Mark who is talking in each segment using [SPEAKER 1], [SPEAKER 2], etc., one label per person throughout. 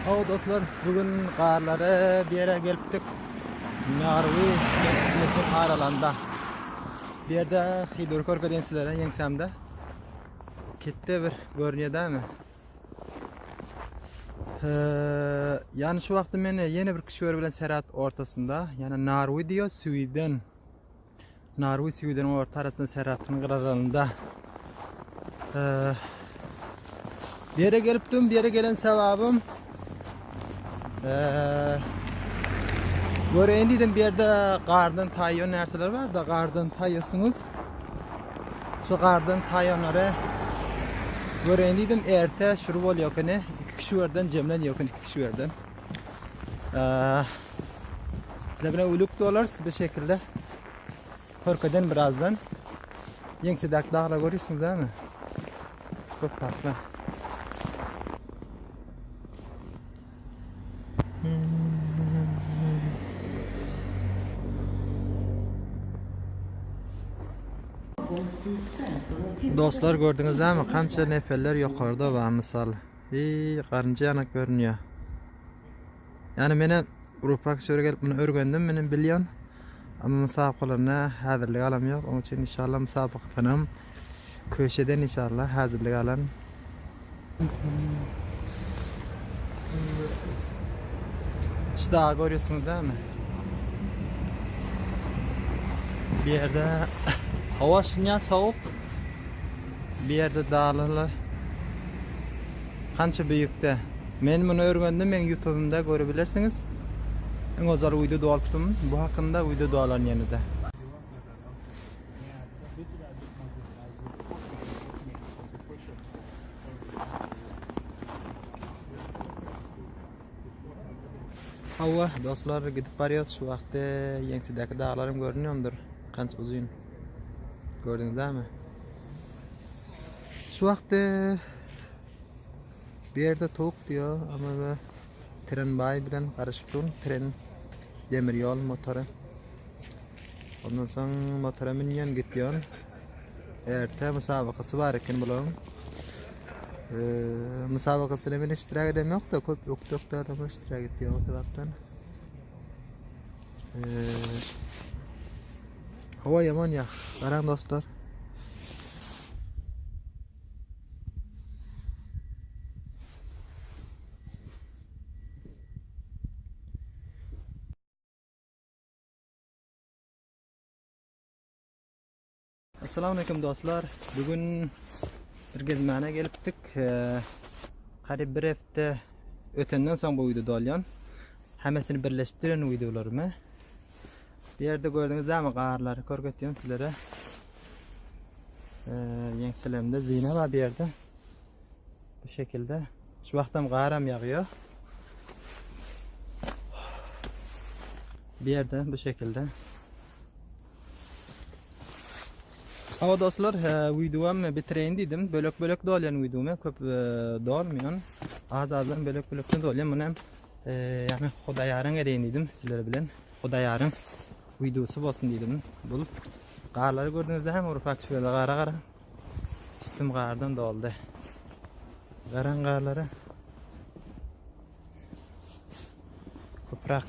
[SPEAKER 1] Hawa dostlar, bu gün garlary bir ýere gelipdik. Narwy bilen aralanda. Bir ýerde Hidur görkezýän sizlere ýeňsämde. Ketde bir görünýär dämi? Ýani şu wagtda men ýene bir kişi bilen Serhat ortasynda, ýani Narwy diýýär, Sweden. Narwy Swideniň orta arasynda Serhatyň gyralarynda. Bir ýere gelipdim, bir ýere gelen sebabym göreýin diýdim bir ýerde gardan taýýan närseler bar da gardan taýýasyňyz. Şu gardan taýýanlary göreýin diýdim erte şuru bolýar ekeni. Iki kişi yerden jemlenýär ekeni iki kişi yerden. Sizler bilen uyluk dolarız bir şekilde. Körkeden birazdan. Ýeňsedäki daglar görýärsiňiz dämi? Köp tatly. Dostlar gördüňiz dämi? Kança neferler ýokarda bar mysal. Eý, garynja ýanak görünýär. Ýani menem Rupak şöyle gelip muny örgendim, menem bilýän. Amma musabakalaryna häzirlik alam ýok. Onuň üçin inşallah musabakasynam köşeden inşallah häzirlik alan. Şu dagy görýärsiňiz dämi? Bir ýerde howa şunýa sowuk. Bir ýerde daglar Kança büyükde. Men muny örgendim meň youtubymda görebilersiňiz. Iň ozal wideo dolupdym bu hakynda wideo dolan ýenede. Hawa dostlar gidip barýas şu wagtda ýeňsedäki daglaram görünýändir kança uzyn. Gördüňiz dämi? Şu wagtda bir ýerde towuk diýýär, amma ben tren baý bilen garyşyp durun. Tren demir ýol motory. Ondan soň motora münýän gitýän. Erte musabakasy bar eken bularyň. Ee, musabakasyna men iştirak edem ýok-da, köp ökde-ökde adamlar iştirak etýär o sebäpden. Ee, Hawa ýaman ýah. Garaň dostlar. Assalamu alaykum dostlar. Bugün bir gezmäne gelipdik. Garyp bir hepde ötenden soň bu video dolýan. Hemmesini birleşdiren videolarymy. Bu ýerde gördüňiz dämi garlary körgetýän sizlere. Ýeňselemde zina bar bu ýerde. Bu şekilde. Şu wagtam garam ýagýar. Bu ýerde bu şekilde. Hawa dostlar, wideom bitireýin diýdim. Bölek-bölek dolýan wideomy, köp dolmaýan. Az-azdan bölek-bölekden dolýan. Muny hem ýagny Hudaýaryň edeýin diýdim sizler bilen. Hudaýaryň wideosy bolsun diýdim. Bul garlary gördüňizde hem urpak şöyle gara gara. Üstüm gardan doldy. Garan garlara. Köprak.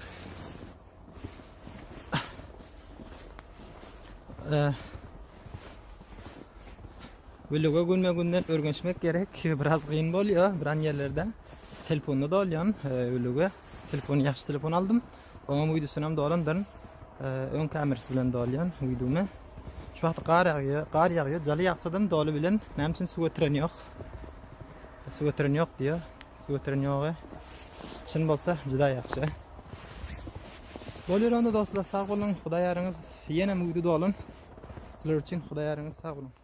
[SPEAKER 1] Ee, Vloga günme günden örgençmek gerek. Biraz gyn bolýar biran ýerlerde. Telefonda dolýan vloga. Telefony ýagşy telefon aldym. Oňam wideosyny hem dolandyryn. Öň kamerasy bilen dolýan wideomy. Şu wagt gar ýagýar, gar ýagýar. Jaly ýagsadam doly bilen. Näme üçin suw götüren ýok? Suw götüren ýok diýýär. Suw götüren ýogy. Çyn bolsa juda ýagşy. Bolýar onda dostlar sag boluň. Hudaý ýaryňyz ýene video dolun. Sizler üçin Hudaý ýaryňyz sag boluň.